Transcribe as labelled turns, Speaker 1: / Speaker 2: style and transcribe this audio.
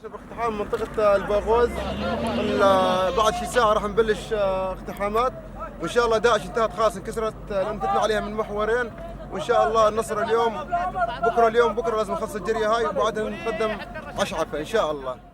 Speaker 1: باقتحام منطقة الباغوز، بعد شي ساعة راح نبلش اقتحامات، وإن شاء الله داعش انتهت خلاص، انكسرت لأن فتنا عليها من محورين، وإن شاء الله النصر اليوم بكرة، اليوم بكرة لازم نخلص الجرية هاي وبعدها نتقدم عشعفة إن شاء الله.